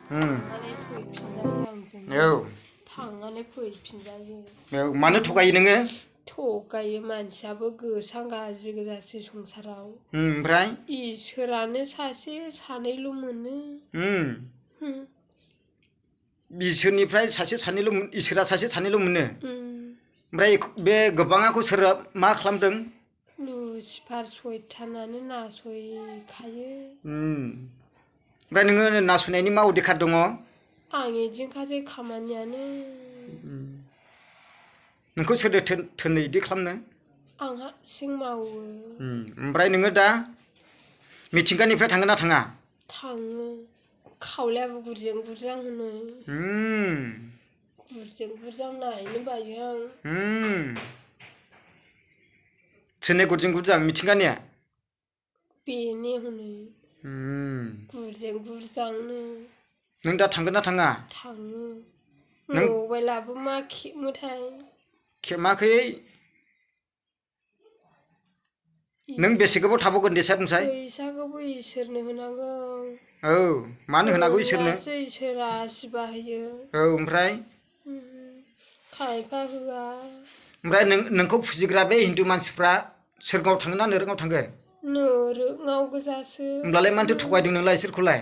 थांनानै फैफिनजायो आंजों थांनानै फैफिनजायो मानो थगायो नोङो थगायो मानसियाबो गोसां गाज्रि गोजासै संसाराव ओमफ्राय इसोरानो सासे सानैल' मोनो इसोरनिफ्राय सासे सानैल' इसोरा सासे सानैल' मोनो ओमफ्राय बे गोबाङाखौ सोर मा खालामदों लुसिफार सयतानानो नासयखायो ओमफ्राय नोङो नासयनायनि मा अधिकार दङ आं इदिनोखासै खामानियानो नोंखौ सोरदो थोनो इदि खालामनो आं हारसिं मावो ओमफ्राय नोङो दा मिथिंगानिफ्राय थांगोन ना थाङा थाङो खावलायाबो गुरजें गुरजां होनो गुरजें गुरजां नायनो बायो आं सोरनि गुरजें गुरजां मिथिंगानिया बेनो हनै गुरजें गुरजांनो नों दा थांगोन ना थाङा थाङो मबाइलाबो मा खेबोथाय खेबाखै नों बेसे गोबाव थाबावगोन दे सार बुंसाय फैसाखौबो इसोरनो होनांगौ मानो होनांगौ इसोरनो इसोरा आसिबा होयो ओमफ्राय खायफा होआ ओमफ्राय नोंखौ फुजिग्रा बे हिन्दु मानसिफ्रा सोरगोआव थांगोन ना नोरोङाव थांगोन नोरोङाव गोजासो होमब्लालाय मानोथो थगायदों नोंलाय इसोरखौलाय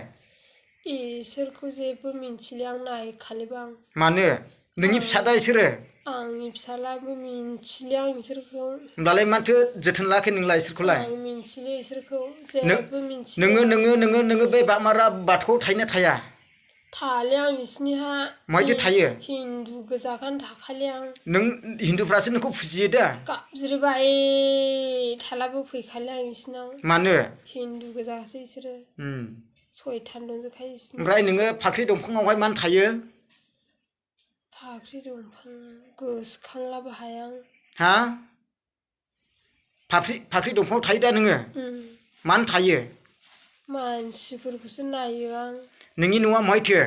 इसोरखौ जेबो मिन्थिले आं नायखालिबो आं मानो नोंनि फिसादा इसोरो आंनि फिसालाबो मिन्थिले आं इसोरखौ होमब्लालाय माथो जोथोन लायाखै नोंलाय इसोरखौलाय आं मिन्थिले इसोरखौ जेबो मिन्थिले नोङो बे मारा बाथौआव थायोना थाया थाले आं इसिनिहा मायदि थायो हिन्दु गोजाखानो थाखाले आं नों हिन्दुफ्रासो नोंखौ फुजियो दा गाबज्रिबाय थालाबो फैखाले आं इसिनाव मानो हिन्दु गोजासो इसोरो सयतान दंजोबखायो इसिनाव ओमफ्राय नोङो फाख्रि दंफाङावहाय मानो थायो फाख्रि दंफां गोसोखांलाबो हाया हा फाख्रि दंफाङाव थायो दा नोङो मानो थायो मानसिफोरखौसो नायो आं नोंनि न'आ महायथो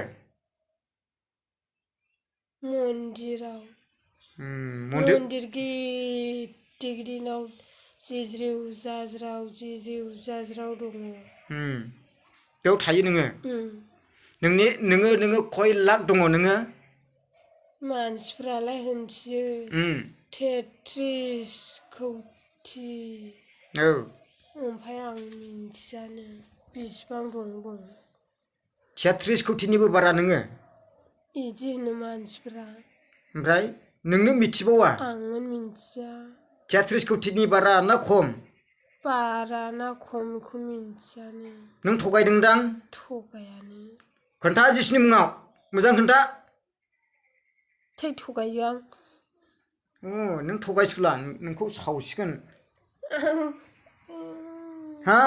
मन्दिराव मन्दिर गिदिर गिदिरनाव जिज्रिव जाज्राव दङ बेयाव थायो नोङो खय लाख दङ नोङो मानसिफ्रालाय होनथियो 33 कौटि ओमफ्राय आं मिन्थियानो बिसिबां दं 33 कौटिनिबो बारा नोङो इदि होनो मानसिफ्रा ओमफ्राय नोंनो मिथिबावा आंनो मिन्थिया 33 कौटिनि बारा ना खम बारा ना खमखौ मिन्थियानो नों थगायदोंदां थगायानो खोन्था जिसुनि मुङाव मोजां खोन्था थै थगायो आं नों थगायसुला नोंखौ सावसिगोन हा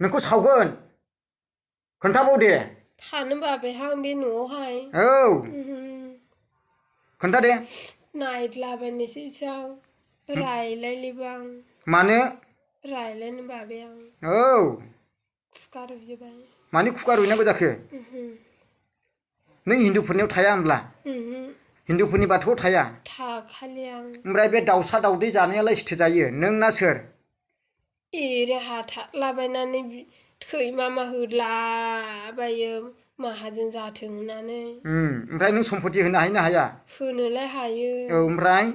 नोंखौ सावगोन खोन्थाबाव दे थानो बाबायहां बे न'आवहाय खोन्था दे नायद्लाबायनोसैसो आं रायलायलिबो आं मानो रायलायनो बाबाय आं खुगा रुजोबबाय मानो खुगा रुइनांगौ जाखो नों हिन्दुफोरनियाव थाया होमब्ला हिन्दुफोरनि बाथौआव थाया थाखालि आं ओमफ्राय बे दाउसा दाउदै जानायालाय सोर जायो नों ना सोर एरे हाथारलाबायनानै थै मामा होदलाबायो माहाजोन जाथों होननानै ओमफ्राय नों सम्पति होनो हायो ना हाया होनोलाय हायो ओमफ्राय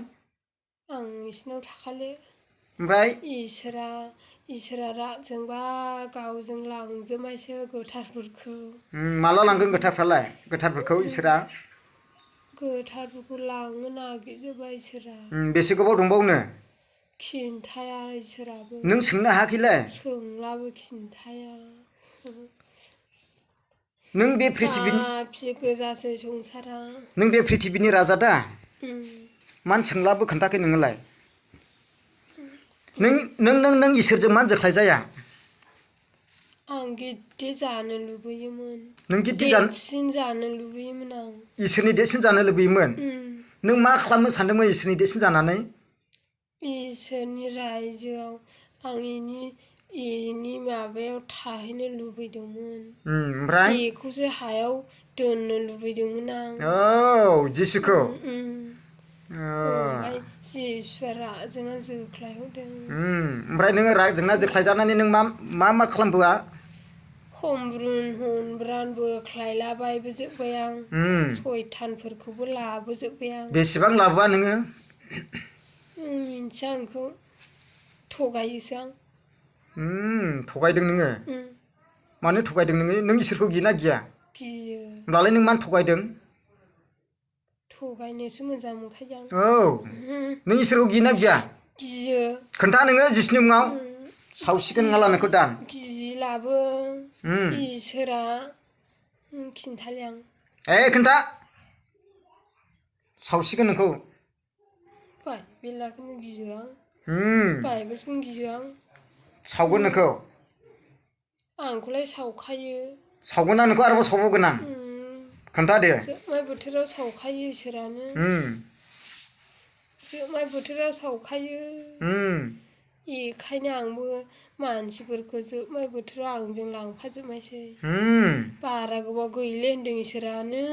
आं इसोरनाव थाखाले ओमफ्राय इसोरा रागजोंबा गावजों लांजोबनायसो गोथारफोरखौ माला लांगोन गोथारफोरखौ इसोरा गोथारफोरखौ लांनो नागिरजोबबाय इसोरा बेसे गोबाव दंबावनो खिन्थाया इसोराबो नों सोंनो हायाखैलाय सोंलाबो खिन्थाया नों बे प्रिथिबिनि गोजासै संसारा नों बे प्रिथिबिनि राजा दा मानो सोंलाबो खोन्थाखै नोङोलाय नों इसोरजों मानो जोख्लाय जाया आं गिदिर जानो लुबैयोमोन नों गिदिर देरसिन जानो लुबैयोमोन आं इसोरनि देरसिन जानो लुबैयोमोन नों मा खालामनो सानदोंमोन इसोरनि देरसिन जानानै इसोरनि रायजोआव आं इनि माबायाव थाहैनो लुबैदोंमोन ओमफ्राय बेखौसो हायाव दोननो लुबैदोंमोन आं जिसुखौ ओमफ्राय जिसुआ रागजोंना जोख्लायहरदों ओमफ्राय नोङो रागजोंना जोख्लायजानानै नों मा खालामबोआ खमब्रुन हनब्रान बोख्लायलाबायबोजोब्बाय आं सयथानफोरखौबो लाबोजोब्बाय आं बेसेबां लाबोआ नोङो मिन्थिया आंखौ थगायोसो आं थगायदों नोङो मानो थगायदों नोङो नों इसोरखौ गियोना गिया गियो होमब्लालाय नों मानो थगायदों थगायनोसो मोजां मोनखायो आं औ नों इसोरखौ गियोना गिया गियो खोन्था नोङो जिसुनि मुङाव सावसिगोन नङाला नोंखौ दान गिलाबो इसोरा खिन्थाले आं खोन्था सावसिगोन नोंखौ बाइबेलखौनो गियो आं बाइबेलखौनो गियो आं सावगोन नोंखौ आंखौलाय सावखायो सावगोन ना नोंखौ आरोबाव सावबावगोन आं खोन्था दे जोबनाय बोथोराव सावखायो इसोरानो जोबनाय बोथोराव सावखायो बेखायनो आंबो मानसिफोरखौ जोबनाय बोथोराव आंजों लांफाजोबनायसै बारा गोबाव गैले होनदों इसोरानो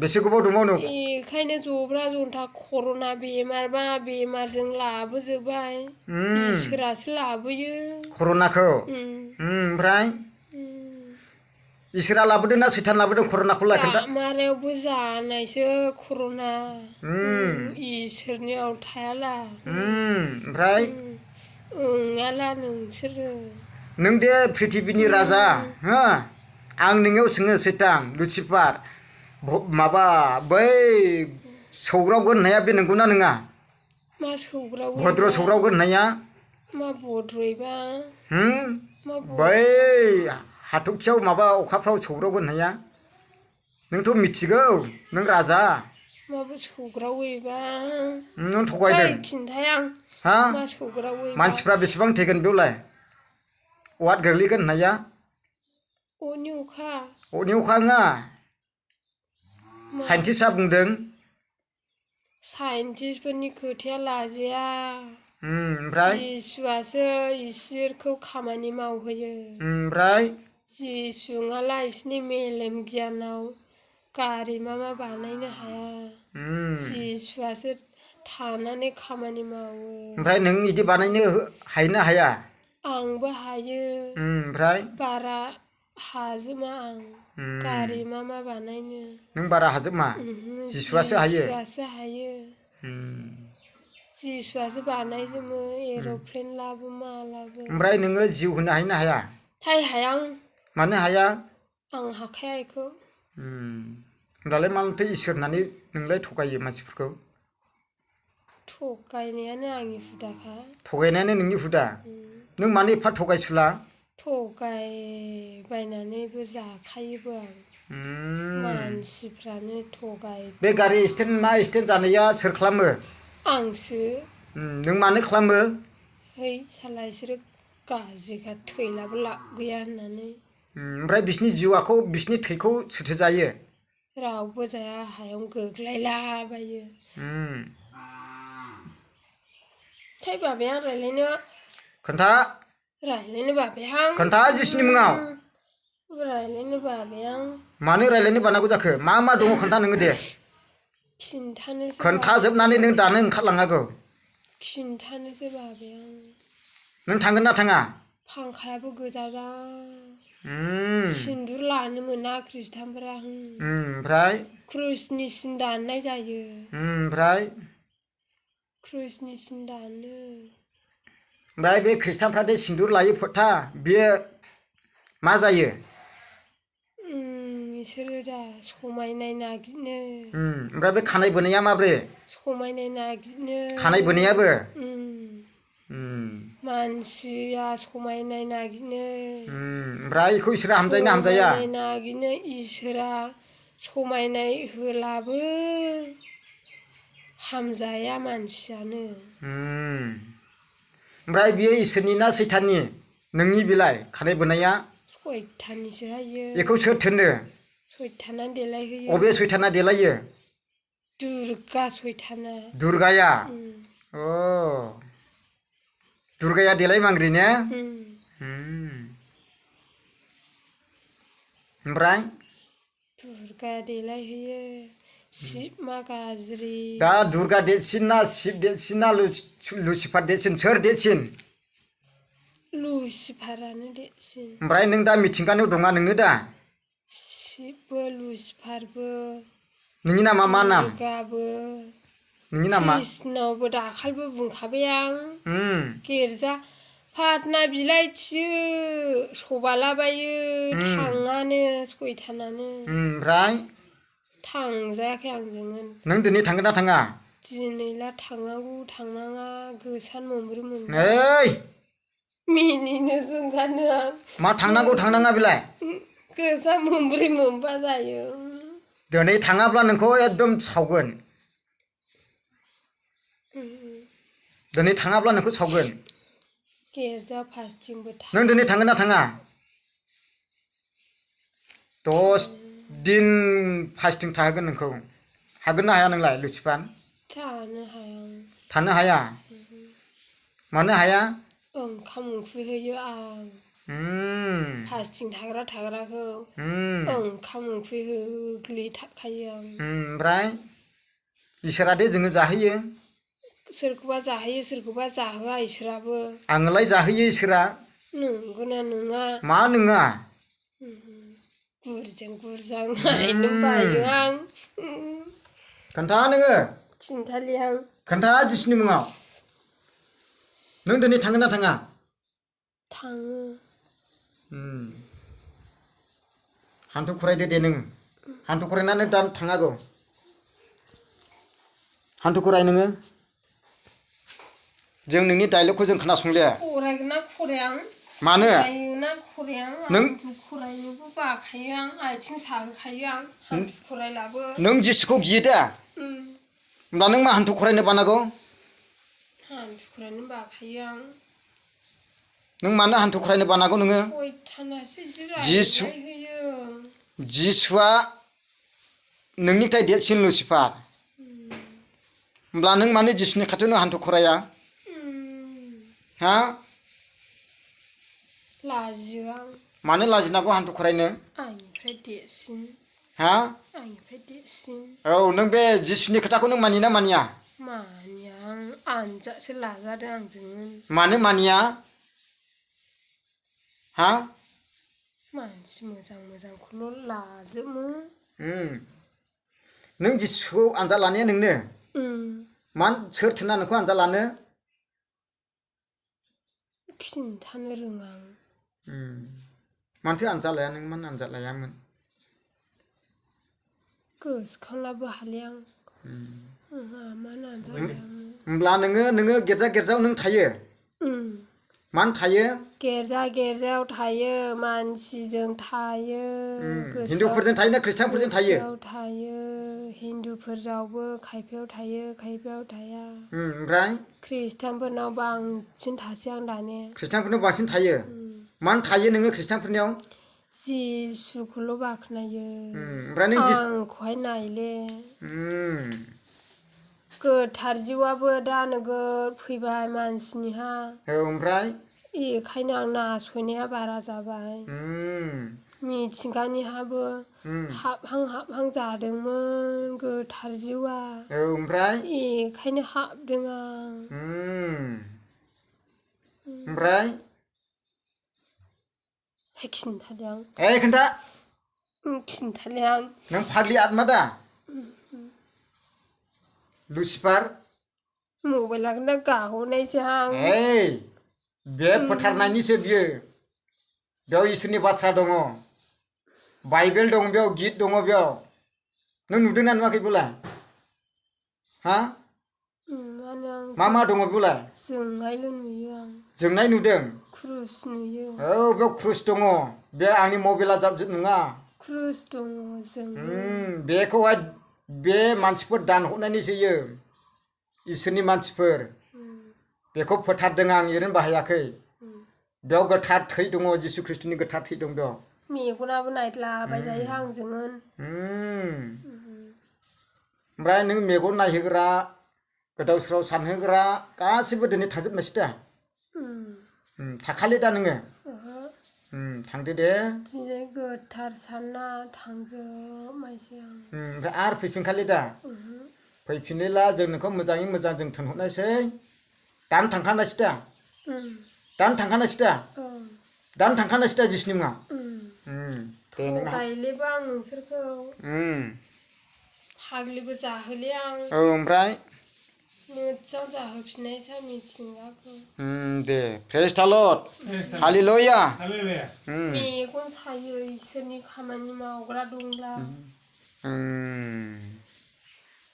बेसे गोबाव दंबावो बेखायनो जब्रा जन्था कर'ना बेमारबा बेमारजों लाबोजोब्बाय इसोरासो लाबोयो कर'नाखौ ओमफ्राय इसोरा लाबोदों ना सैतान लाबोदों कर'नाखौलाय खोन्था मारायावबो जानायसो कर'ना इसोरनियाव थायाला ओमफ्राय ओङाला नोंसोरो नों दे प्रिथिबिनि राजा हो आं नोंनियाव सोङो सैतान लुसिफार माबा बै सौग्रावगोन होननाया बे नंगौना नङा मा सौग्राव भद्र सौग्रावगोन होननाया मा भद्रयबा बै हाथरखियाव माबा अखाफ्राव सौग्रावगोन होननाया नोंथ' मिथिगौ नों राजा माबा सौग्रावैबा नों थगायदों खिन्थाया हा मा सौग्रावै मानसिफ्रा बेसेबां थैगोन बेवलाय अवाद गोग्लैगोन होननाया अरनि अखा नङा साइन्टिस्टआ बुंदों साइन्टिस्टफोरनि खोथाया लाजाया ओमफ्राय जिसुआसो इसोरखौ खामानि मावहोयो ओमफ्राय जिसुङालाय इसोरनि मेलेम गियानाव गारि मा बानायनो हाया जिसुआसो थानानै खामानि मावो ओमफ्राय नों बिदि बानायनो हायोना हाया आंबो हायो ओमफ्राय बारा हाजोमा आं गारि मा बानायनो नों बारा हाजोमा जिसुआसो हायो जिसुआसो बानायजोबो एर'प्लेन लाबो मा लाबो ओमफ्राय नोङो जिउ होनो हायोना हाया हाया मानो हाया आं हाखाया बेखौ होमब्लालाय मानोथो इसोर होननानै नोंलाय थगायो मानसिफोरखौ थगायनायानो आंनि हुदाखा थगायनायानो नोंनि हुदा नों मानो एफा थगायसुला थगायबायनानैबो जाखायोबो आं मानसिफ्रानो थगाय बे गारि एक्सिडेन्ट मा एक्सिडेन्ट जानाया सोर खालामो आंसो नों मानो खालामो है साला इसोरो गाज्रिखा थैलाबो लाब गैया होननानै ओमफ्राय बिसिनि जिउआखौ बिसिनि थैखौ सोरथो जायो रावबो जाया हायाव गोग्लैलाबायो थाय बाबाया रायलायनो खोन्था रायलायनो बाबाया खोन्था जिसुनि मुङाव रायलायनो बाबाया मानो रायलायनो बानांगौ जाखो मा दङ खोन्था नोङो दे खिन्थानोसो खोन्थाजोबनानै नों दानो ओंखारलाङागौ खिन्थानोसो बाबाया नों थांगोन ना थाङा फांखायाबो गोजाजा सिन्दुर लानो मोना खृष्टानफोरा ओमफ्राय क्रुसनि सिन दाननाय जायो ओमफ्राय क्रुसनि सिन दानो ओमफ्राय बे खृष्टानफ्रा दे सिन्दुर लायो फोथा बेयो मा जायो बिसोरो दा समायनाय नागिरनो ओमफ्राय बे खानाय बोनाया माब्रै समायनाय नागिरनो खानाय बोनायाबो मानसिया समायनाय नागिरनो ओमफ्राय बेखौ इसोरा हामजायोना हामजाया समायनाय नागिरनो इसोरा समायनाय होलाबो हामजाया मानसियानो ओमफ्राय बियो इसोरनि ना सैताननि नोंनि बिलाइ खानाय बोनाया सयताननिसो हायो बेखौ सोर थोनो सयतानानो देलायहोयो अबे सैताना देलायो दुर्गा सयताना दुर्गाया दुर्गाया देलाय मांग्रि ने ओमफ्राय दुर्गाया देलायहोयो शिब मा गाज्रि दा दुर्गा देरसिन ना शिब देरसिन ना लुसिफार देरसिन सोर देरसिन लुसिफारानो देरसिन ओमफ्राय नों दा मिथिंगानियाव दङा नोंनो दा शिबबो लुसिफारबो नोंनि नामा मा नाम दुर्गाबो नोंनि नामा कृष्णबो दाखालिबो बुंखाबाय आं गिर्जा फाथना बिलाइ थियो सबालाबायो थाङानो सयथानानो ओमफ्राय थांजायाखै आंजों नों दिनै थांगोन ना थाङा दिनैला थांनांगौ थांनाङा गोसान मोनब्रै मोनबा नै मिनिनो रोंगानो आं मा थांनांगौ थांनाङा बेलाय गोसान मोनब्रै मोनबा जायो दिनै थाङाब्ला नोंखौ एकदम सावगोन दिनै थाङाब्ला नोंखौ सावगोन गिर्जा फास्टिंबो नों दिनै थांगोन ना थाङा 10 दिन फास्टिं थाहोगोन नोंखौ हागोन ना हाया नोंलाय लुसिफार थानो हाया मानो हाया ओंखाम ओंख्रि होयो आं फास्टिं थाग्राखौ ओंखाम ओंख्रि होग्लिथारखायो आं ओमफ्राय इसोरा दे जोङो जाहोयो सोरखौबा जाहोयो सोरखौबा जाहोआ इसोराबो आंलाय जाहोयो इसोरा नंगौना नङा मा नङा गुरजों नायनो बायो आं खोन्था नोङो खिन्थालि आं खोन्था जिसुनि मुङाव नों दिनै थांगोन ना थाङा थाङो हान्थु खरायदो दे नोङो हान्थु खरायनानै दा थाङागौ हान्थु खराय नोङो जों नोंनि डायलगखौ जों खोनासंलिया खरायगोन ना खराया मानो खरायोना खराया नों खरायनोबो बाखायो आं आथिं साहोखायो आं हान्थु खरायलाबो नों जिसुखौ गियो दा होमब्ला नों मा हान्थु खरायनो बानांगौ हान्थु खरायनो बाखायो आं नों मानो हान्थु खरायनो बानांगौ नोङो सयथानासो बिदि रायलायहोयो जिसुआ नोंनिफ्राय देरसिन लुसिफार होमब्ला नों मानो जिसुनि खाथियावनो हान्थु खराया हा लाजियो आं मानो लाजिनांगौ हान्थु खरायनो आंनिफ्राय देरसिन हा आंनिफ्राय देरसिन औ नों बे जिसुनि खोथाखौ नों मानियो ना मानिया मानिया आं आनजादसो लाजादों आंजों मानो मानिया हा मानसि मोजांखौल' लाजोबो नों जिसुखौ आनजाद लानाया नोंनो सोर थिनना नोंखौ आनजाद लानो खिन्थानो रोङा आं मानोथो आनजाद लाया नों मानो आनजाद लायामोन गोसोखांलाबो हालिया आं मानो आनजाद लायामोन होमब्ला नोङो गिर्जायाव नों थायो मानो थायो गिर्जायाव थायो मानसिजों थायो हिन्दुफोरजों थायो ना ख्रिस्टानफोरजों थायो हिन्दुफोरावबो खायफायाव थायो खायफायाव थाया ओमफ्राय ख्रिस्टानफोरनाव बांसिन थासै आं दानिया ख्रिस्टानफोरनाव बांसिन थायो मानो थायो नोङो ख्रिस्टानफोरनियाव जिसुखौल' बाख्नायो ओमफ्राय नों आंखौहाय नायले गोथार जिउआबो दा नोगोद फैबाय मानसिनिहा ओमफ्राय बेखायनो आं नासयनाया बारा जाबाय मिथिंगानिहाबो हाबहां जादोंमोन गोथार जिउआ ओमफ्राय बेखायनो हाबदों आं ओमफ्राय खिन्थादों आं खोन्था खिन्थाले आं नों फाग्लि आत्मा दा लुसिफार मबाइलाखौनो गाहरनायसो आं बे फोथारनायनिसो बियो बेयाव इसोरनि बाथ्रा दङ बाइबेल दं बेयाव गित दङ बेयाव नों नुदोंना नुवाखै बेलाय हा मा दङ बेलाय जोंनायल' नुयो आं जोंनाय नुदों क्रुस नुयो बेयाव क्रुस दङ बे आंनि मबाइला जाबजोब नङा क्रुस दङ जों बेखौहाय बे मानसिफोर दानहरनायनिसो इसोरनि मानसिफोर बेखौ फोथारदों आं ओरैनो बाहायाखै बेयाव गोथार थै दङ जिसु ख्रिस्ट'नि गोथार थै दं बेयाव मेगनाबो नायद्लाबायजायो आंजों ओमफ्राय नों मेगन नायहोग्रा गोदाव सोराव सानहोग्रा गासिबो दिनै थांजोबनोसै दा थाखालि दा नोङो थांदो दे दिनै गोथार सानना थांजोबनायसै आं ओमफ्राय आरो फैफिनखालि दा फैफिनोला जों नोंखौ मोजाङै मोजां जों थोनहरनायसै दानो थांखानायसै दा दान थांखानायसो दा ओं दान थांखानायसो दा जिसुनि मुङा दे नोंहा थगायलेबो आं नोंसोरखौ फाग्लिबो जाहोले आं औ ओमफ्राय मोजां जाहोफिननायसै मिथिंगाखौ दे प्रेज द लर्ड हालेलुया मेगन सायो इसोरनि खामानि मावग्रा दंब्ला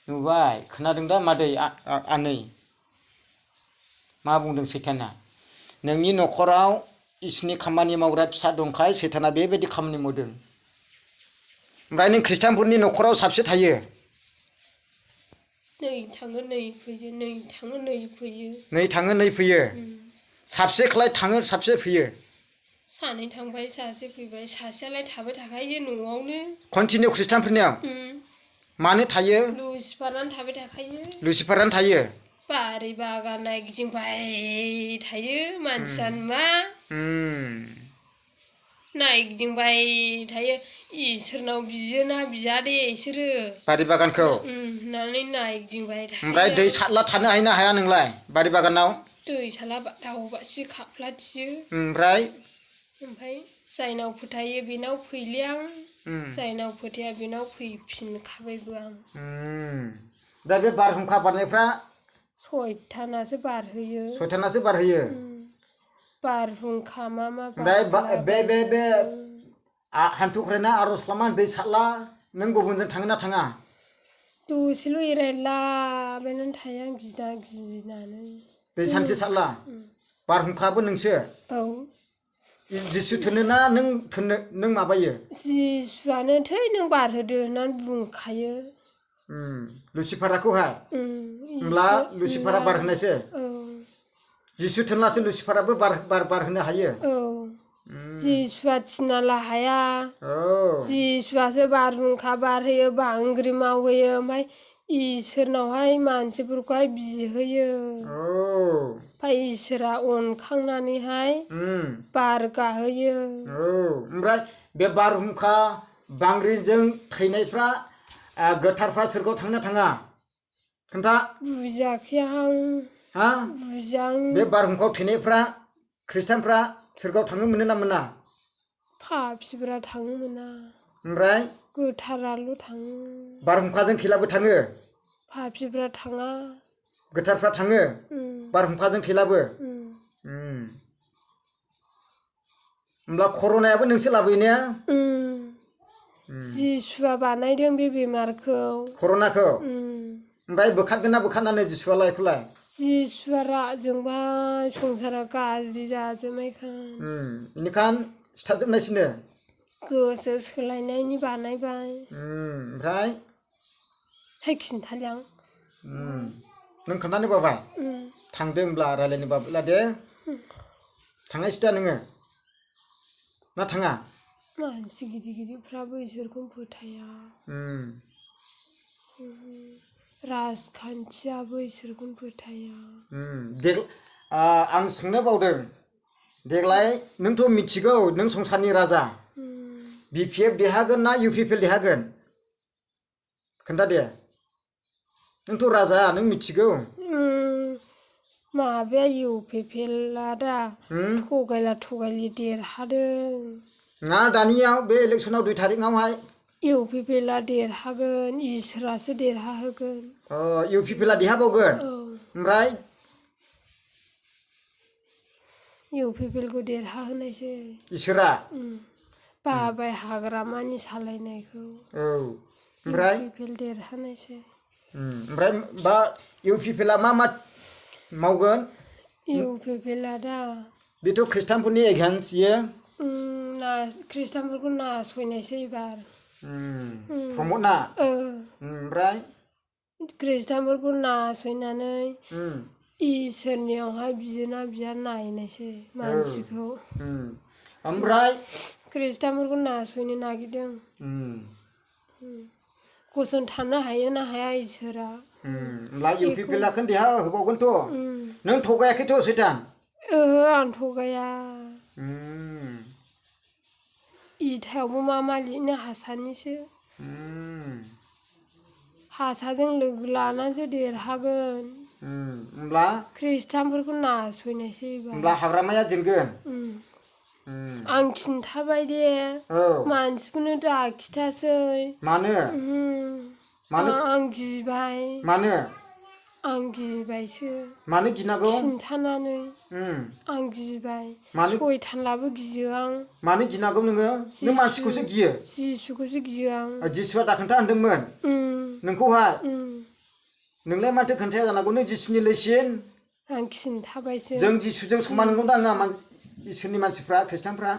नुबाय खोनादों दा मादै आनै मा बुंदों सैताना नोंनि न'खराव इसोरनि खामानि मावग्रा फिसा दंखाय सैताना बेबायदि खामानि मावदों ओमफ्राय नों खृष्टानफोरनि न'खराव साबसे थायो नै थाङो नै फैयो नै थाङो नै फैयो नै थाङो नै फैयो साबसेखौलाय थाङो साबसे फैयो सानै थांबाय सासे फैबाय सासेयालाय थाबाय थाखायो न'आवनो कन्टिनिउ खृष्टानफोरनियाव मानो थायो लुसिफारानो थाबाय थाखायो लुसिफारानो थायो बारि बागान नायगिदिंबाय थायो मानसिया नुवा नायगिदिंबाय थायो इसोरनाव बियोना बिया दे इसोरो बारि बागानखौ होननानै नायगिदिंबाय थायो ओमफ्राय दै सारला थानो हायो ना हाया नोंलाय बारि बागानाव दै सारला दावबासि खाफ्लाथियो ओमफ्राय जायनाव फोथायो बेनाव फैले आं जायनाव फोथाया बेनाव फैफिनखाबायबो आं दा बे बारहुंखा बारनायफ्रा सयतानासो बारहोयो बारहुंखा मा ओमफ्राय बे हान्थु खरायना आर'ज खालामना दै सारला नों गुबुनजों थाङो ना थाङा दसेल' एरायलाबायनानै थायो आं गिनानै दै सानसे सारला बारहुंखाबो नोंसो औ जिसु थोनो ना नों माबायो जिसुआनो थै नों बारहोदो होननानै बुंखायो लुसिफाराखौहाय होमब्ला लुसिफारा बारहोनायसो जिसु थोनलासो लुसिफाराबो बारहोनो हायो जिसुआ थिनाला हाया जिसुआसो बारहुंखा बारहोयो बांग्रि मावहोयो ओमफ्राय इसोरनावहाय मानसिफोरखौहाय बिहोयो ओमफ्राय इसोरा अनखांनानैहाय बार गाहोयो ओमफ्राय बे बारहुंखा बांग्रिजों थैनायफ्रा गोथारफ्रा सोरगोआव थाङो ना थाङा खोन्था बुजियाखै आं बुजिया बे बारहुंखायाव थैनायफ्रा खृष्टानफ्रा सोरगोआव थांनो मोनो ना मोना पापिफोरा थांनो मोना ओमफ्राय गोथाराल' थाङो बारहुंखाजों थैलाबो थाङो पापिफोरा थाङा गोथारफ्रा थाङो बारहुंखाजों थैलाबो होमब्ला कर'नायाबो नोंसो लाबोयो जिसुआ बानायदों बे बेमारखौ कर'नाखौ ओमफ्राय बोखारगोन ना बोखारनानै जिसुआलाय बेखौलाय जिसुआ राजोंबाय संसारा गाज्रि जाजोबनायखाय बेनिखायनो सिथारजोबनायसैनो गोसो सोलायनायनि बानायबाय ओमफ्राय खिन्थाले आं नों खोन्थानो बाबाय थांदो होमब्ला रायज्लायनो बाबला दे थांनायसै दा नोङो ना थाङा मानसि गिदिर गिदिरफ्राबो इसोरखौनो फोथाया राजखान्थियाबो इसोरखौनो फोथाया आं सोंनो बावदों देग्लाय नोंथ' मिथिगौ नों संसारनि राजा BPF देरहागोन ना UPPL देरहागोन खोन्था दे नोंथ' राजा नों मिथिगौ माबाया UPPLआ दा थगायलि देरहादों ना दानियाव बे इलेक्सनाव 2 थारिखआवहाय UPPLआ देरहागोन इसोरासो देरहाहोगोन UPPLआ देरहाबावगोन ओमफ्राय UPPLखौ देरहाहोनायसै इसोरा बाबाय हाग्रामानि सालायनायखौ ओमफ्राय UPPL देरहानायसै ओमफ्राय बा UPPLआ मा मावगोन UPPLआ दा बेथ' खृष्टानफोरनि एगेन्स्ट इयो खृष्टानफोरखौ नासयनायसै एबार प्रमद ना ओमफ्राय खृष्टानफोरखौ नासयनानै इसोरनियावहाय बियोना बिया नायनायसै मानसिखौ ओमफ्राय खृष्टानफोरखौ नासयनो नागिरदों गसंथानो हायो ना हाया इसोरा होमब्ला UPPLआ देहा होबावगोनथ' नों थगायाखैथ' सैतान आं थगाया इथायावबो मा लिरनो हासानिसो हासाजों लोगो लानानैसो देरहागोन होमब्ला खृष्टानफोरखौ नासयनायसै एबार होमब्ला हाग्रामाया जेनगोन आं खिन्थाबाय दे मानसिफोरनो दाखिथासै मानो आं गिबाय मानो आं गिबायसो मानो गिनांगौ खिन्थानानै आं गिबाय मानो सयथानलाबो गियो आं मानो गिनांगौ नोङो नों मानसिखौसो गियो जिसुखौसो गियो आं जिसुआ दाखोन्था होनदोंमोन नोंखौहाय नोंलाय माथो खोन्थाया जानांगौ नों जिसुनि लैसिन आं खिन्थाबायसो जों जिसुजों समान नंगौ दा नङा इसोरनि मानसिफ्रा खृष्टानफ्रा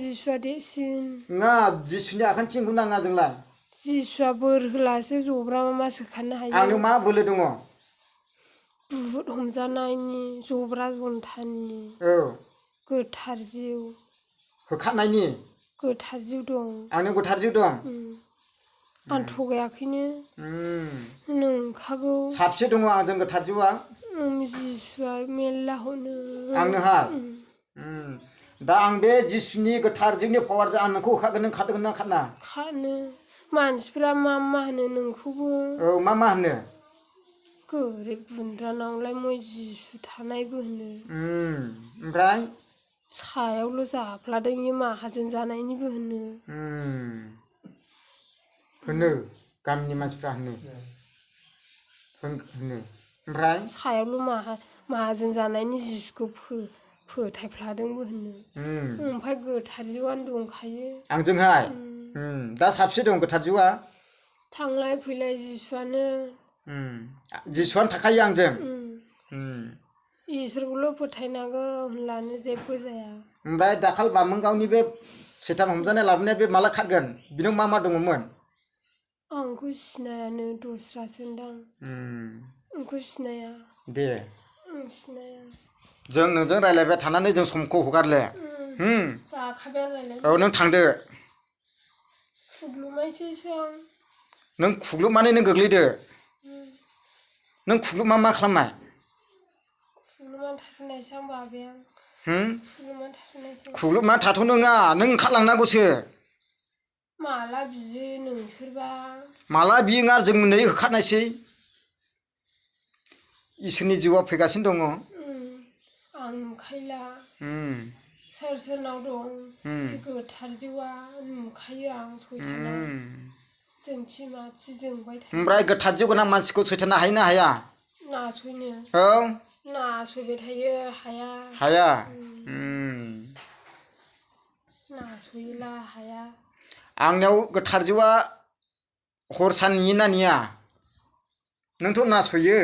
जिसुआ देरसिन नङा जिसुनि आखान्थिंखौ नाङा जोंलाय जिसुआ बोर होलासो जब्रा मा सोखानो हायो आंनो मा बोलो दङ बुहुद हमजानायनि जब्रा जन्थानि गोथार जिउ होखानायनि गोथार जिउ दं आंनो गोथार जिउ दं आं थगायाखैनो नंखागौ साबसे दङ आंजों गोथार जिउआ जिसुआ मेल्ला हनो आंनोहाय दा आं बे जिसुनि गोथार जिउनि पावारजों आं नोंखौ होखागोन नों खादों ना खाना खानो मानसिफ्रा मा होनो नोंखौबो मा होनो गोरिब गुन्द्रानावलाय मै जिसु थानायबो होनो ओमफ्राय सायावल' जाफ्लादों इयो माहाजोन जानायनिबो होनो गामिनि मानसिफ्रा होनो ओमफ्राय सायावल' माहाजोन जानायनि जिसुखौ फोथायफ्लादोंबो होनो ओमफ्राय गोथार जिउआनो दंखायो आंजोंहाय दा साबसे दं गोथार जिउआ थांलाय फैलाय जिसुआनो थाखायो आंजों इसोरखौल' फोथायनांगौ होनब्लानो जेबो जाया ओमफ्राय दाखाल बामोनगावनि बे सैतान हमजानाय लाबोनाया बे माला खारगोन बिनाव मा दङमोन आंखौ सिनायानो दस्रासोन्दां आंखौ सिनाया दे आं सिनाया जों नोंजों रायज्लायबाय थानानै जों समखौ हगारले औ नों थांदो खुग्लुबनायसैसो आं नों खुग्लुबनानै नों गोग्लैदो नों खुग्लुबमा मा खालामनाय खुग्लुबनानै थाथ'नायसो आं बाबाया खुग्लुबनानै थाथ'नायसो खुग्लुबना थाथ' नङा नों ओंखारलांनांगौसो माला बियो नोंसोरबा माला बियोङा जों नै होखारनायसै इसोरनि जिउआ फैगासिनो दङ आं नुखायला सोरनाव दं गोथार जिउआ नुखायो आं सयथाना जोंथि माथि जोंबाय थायो ओमफ्राय गोथार जिउ गोनां मानसिखौ सैथाना हायो ना हाया नासयनो औ नासयबाय थायो हाया नासयला हाया आंनियाव गोथार जिउआ हर सान नेयोना नेया नोंथ' नासयो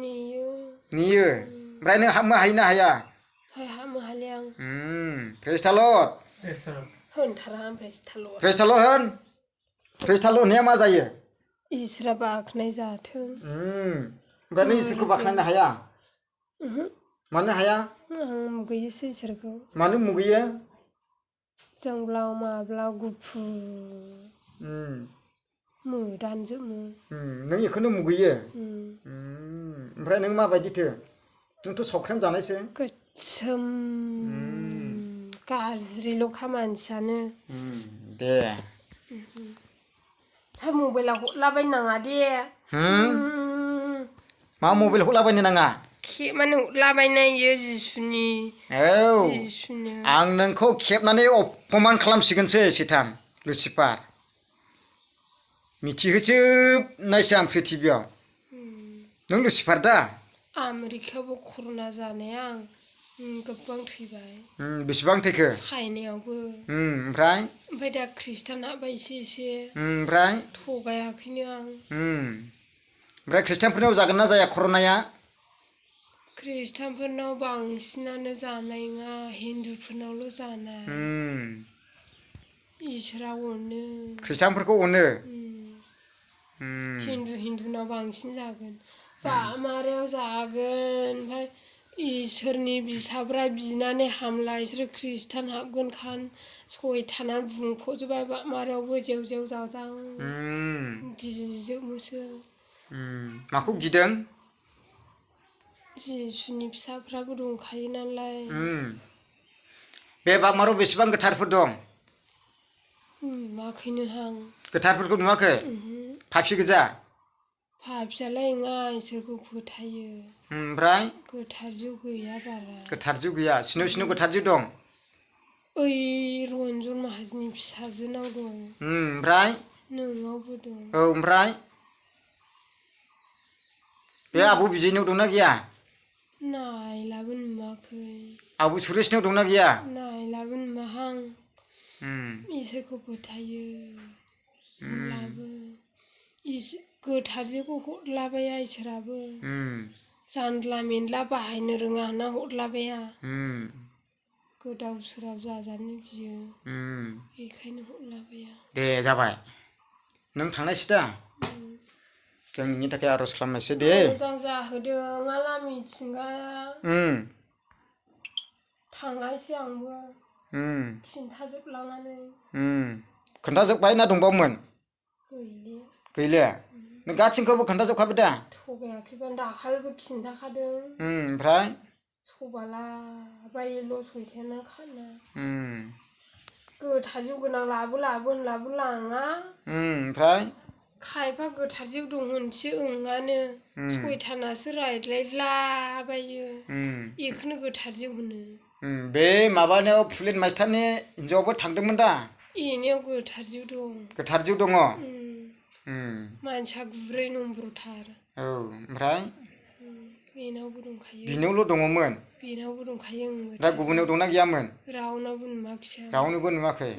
नेयो ओमफ्राय नों हाबनो हायो ना हाया हाबनो हाले आं प्रेज द लर्ड होनथारा आं प्रेज द लर्ड प्रेज द लर्ड होन प्रेज द लर्ड होननाया मा जायो इसोरा बाख्नाय जाथों ओमफ्राय नों इसोरखौ बाख्नायनो हाया मानो हाया आं मुगैयोसो इसोरखौ मानो मुगैयो जोंब्लाव माब्लाव गुफुर मोदानजोबो नों बेखौनो मुगैयो ओमफ्राय नों माबायदिथो नोंथ' सावख्रेम जानायसो गोसोम गाज्रिल'खा मानसियानो दे मबाइलाव हरलाबायनो नाङा दे मा मबाइल हरलाबायनो नाङा खेबनानै हरलाबायनायो जिसुनि आं नोंखौ खेबनानै अपमान खालामसिगोनसै सैतान लुसिफार मिथिहोजोबनायसै आं प्रिथिबियाव नों लुसिफार दा आमेरिकायावबो कर'ना जानाया आं गोबां थैबाय बेसेबां थैखो चाइनायावबो ओमफ्राय दा खृष्टान हाबबाय एसे ओमफ्राय थगायाखैनो आं ओमफ्राय खृष्टानफोरनाव जागोन ना जाया कर'नाया खृष्टानफोरनाव बांसिनानो जानाय नङा हिन्दुफोरनावल' जानाय इसोरा अनो खृष्टानफोरखौ अनो हिन्दुनाव बांसिन जागोन बामारायाव जागोन ओमफ्राय इसोरनि फिसाफ्रा बिनानै हामला इसोर खृष्टान हाबगोन खान सयथाना बुंख'जोबबाय बामारायावबो जेव जेव जाजां गिजोबोसो माखौ गिदों जिसुनि फिसाफ्राबो दंखायो नालाय बे बामाराव बेसेबां गोथारफोर दं नुवाखैनो हां गोथारफोरखौ नुवाखै फाफि गोजा फिसालाय नङा इसोरखौ फोथायो ओमफ्राय गोथार जिउ गैया बारा गोथार जिउ गैया सिनाव गोथार जिउ दं ओइ रन्जन माहाजोननि फिसाजोनाव दं ओमफ्राय नोंनावबो दं औ ओमफ्राय बे आब' बिजयनाव दंना गैया नायलाबो नुवाखै आब' सुरेशनाव दंना गैया नायलाबो नुवाहां इसोरखौ फोथायो होनब्लाबो गोथार जिउखौ हरलाबाया इसोराबो जानला मेनला बाहायनो रोङा होनना हरलाबाया गोदाव सोराव जाजानो गियो बेखायनो हरलाबाया दे जाबाय नों थांनायसै दा जों नोंनि थाखाय आर'ज खालामनोसै दे मोजां जाहोदों आला मिथिंगाया थांनायसै आंबो खिन्थाजोबलांनानै खोन्थाजोब्बाय ना दंबावोमोन गैले नों गासिखौबो खोन्थाजोबखाबाय दा थगायाखैबा दाखालिबो खिन्थाखादों ओमफ्राय सबालाबायल' सयथायानो खाना गोथार जिउ गोनां लाबो होनलाबो लाङा ओमफ्राय खायफा गोथार जिउ दं होनसै ओंआनो सयथानासो रायज्लायलाबायो बेखौनो गोथार जिउ होनो बे माबानायाव फुलेन मास्टारनि हिन्जावआबो थांदोंमोन दा बेनियाव गोथार जिउ दं गोथार जिउ दङ मानसिया 9 नम्बरथार औ ओमफ्राय बेनावबो दंखायो बिनावल' दङमोन बेनावबो दंखायो दा गुबुनाव दंना गैयामोन रावनावबो नुवाखिसै रावनोबो नुवाखै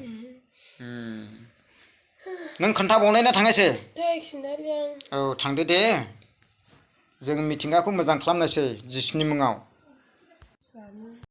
नों खोन्थाबावनाय ना थांनायसै दे खिन्थालै आं औ थांदो दे जों मिथिंगाखौ मोजां खालामनोसै जिसुनि मुङाव